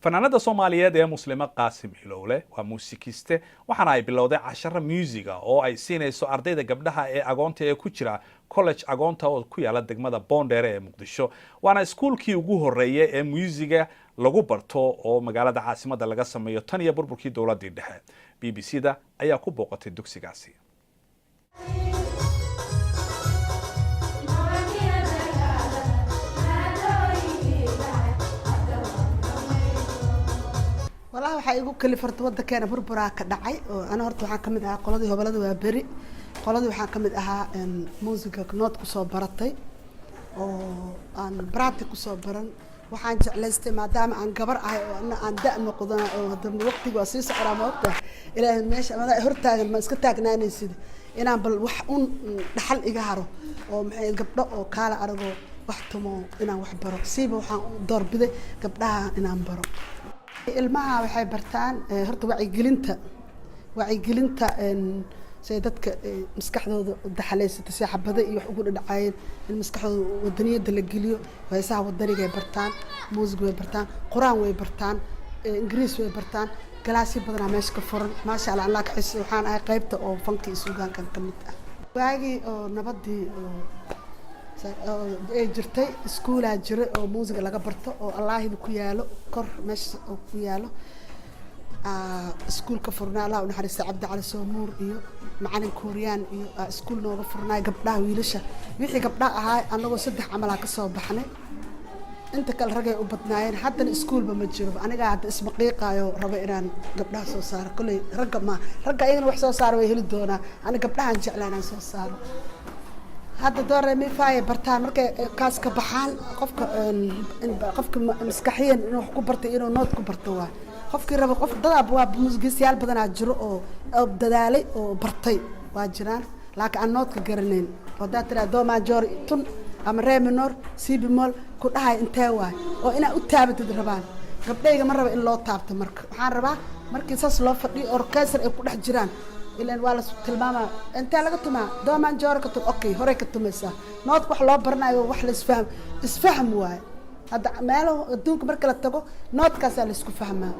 Fanaanada Soomaaliyeed ee Muslimo Qaasim Hilowle waa muusikiste, waxaana ay bilowday casharo muusiga oo ay siinayso ardayda gabdhaha ee agoonta ee ku jira college agoonta oo ku yaala degmada Boondheere ee Muqdisho, waana iskuulkii ugu horeeyay ee muusiga lagu barto oo magaalada caasimadda laga sameeyo tan iyo burburkii dowladii dhexe. BBC da ayaa ku booqatay dugsigaasi. Walahi, waxaa igu kalifarta wadankeena burburaa ka dhacay oo ana horta waxaan kamid ahaa qoladii hobolada waa beri. Qoladii waxaan kamid ahaa muusiga nood kusoo baratay oo aan practice kusoo baran. Waxaan jeclaystay, maadaama aan gabar ahay oo ana aan da noqdana oo hadda waqtiga waa sii socdaa, ma ogtahay, Ilaahay meesha mada hortaagan ma iska taagnaanaysid, inaan bal wax un dhaxal iga haro oo maxay gabdho oo kaala aragoo wax tumo inaan wax baro. Siiba waxaan u doorbiday gabdhaha inaan baro. Ilmaha waxay bartaan horta wacyigelinta say dadka maskaxdooda u daxalaysata, si xabada iyo wax ugu dhadhacayeen in maskaxdooda wadaniyadda la geliyo. Heesaha wadanigay bartaan, muusig way bartaan, Qur-aan way bartaan, Ingiriis way bartaan. Galaasyo badanaa meesha ka furan, maasha Allah. Allah ka xis waxaan ahay qaybta oo fanka iyo suugaankan ka mid ah. Waagii oo nabadii oo ay jirtay, iskuulaa jiray oo muusiga laga barto oo Allaahida ku yaalo kor meesha oo ku yaalo iskuul ka furnaa. Allah u naxariista Cabdi Cali Soomuur iyo macalin Kuuriyaan iyo iskuul nooga furnaay gabdhaha, wiilasha. Wixii gabdhaha ahaa anagoo saddex camalaa kasoo baxnay, inta kale ragay u badnaayeen. Haddana iskuulba ma jiro. Anigaa hadda ismaqiiqaayo rabo inaan gabdhaha soo saaro. Kolley ragga ma ragga ayagana wax soo saaro way heli doonaa, ani gabdhahan jeclaa inaan soo saaro. Hadda do re mi fa ay bartaan. Markay kaas ka baxaan, qofka maskaxiyan inuu wax ku bartay, inuu nood ku barto waa qofkii raba. Qof dadaa waa muusigiistayaal badanaa jiro oo dadaalay oo bartay waa jiraan, laakiin aan noodka garanayn. Haddaad tiraa do major tun ama re minor, si bemol, ku dhahay intee waay oo inaad u taabatid rabaan. Gabdhayga ma raba in loo taabto. Marka waxaan rabaa markii saas loo fadhiyo, orchestra ay ku dhex jiraan, ilan waa la tilmaamaa intee laga tumaa. Do major ka tum, okay, horey ka tumaysaa. Noodka wax loo baranayo wax la isfahm isfahm waaye. Hadda meelo adduunka marka la tago, noodkaasaa la isku fahmaa.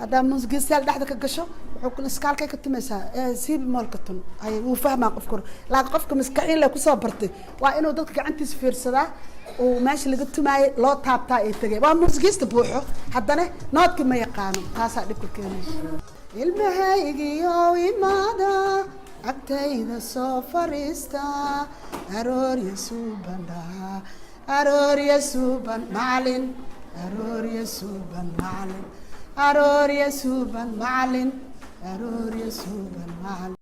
Haddaa muusigiistayaal dhexda ka gasho, wuxuu iskaalkay ka tumaysaa, si bemol ka tun, ay wuu fahmaa qofka hore. Laakiin qofka maskaxiin le kusoo bartay waa inuu dadka gacantiisa fiirsadaa uu meesha laga tumaayay loo taabtaa ay tegay. Waa muusigiista buuxo, haddana noodka ma yaqaano, taasaa dhibka keenaysa. Ilmahaygiyo imaada, agtayda soo fariista, aroorya suuban dhaha, aroorya suuban macalin, aroorya suuban macalin, aroorya suuban macalin, aroorya suuban macalin.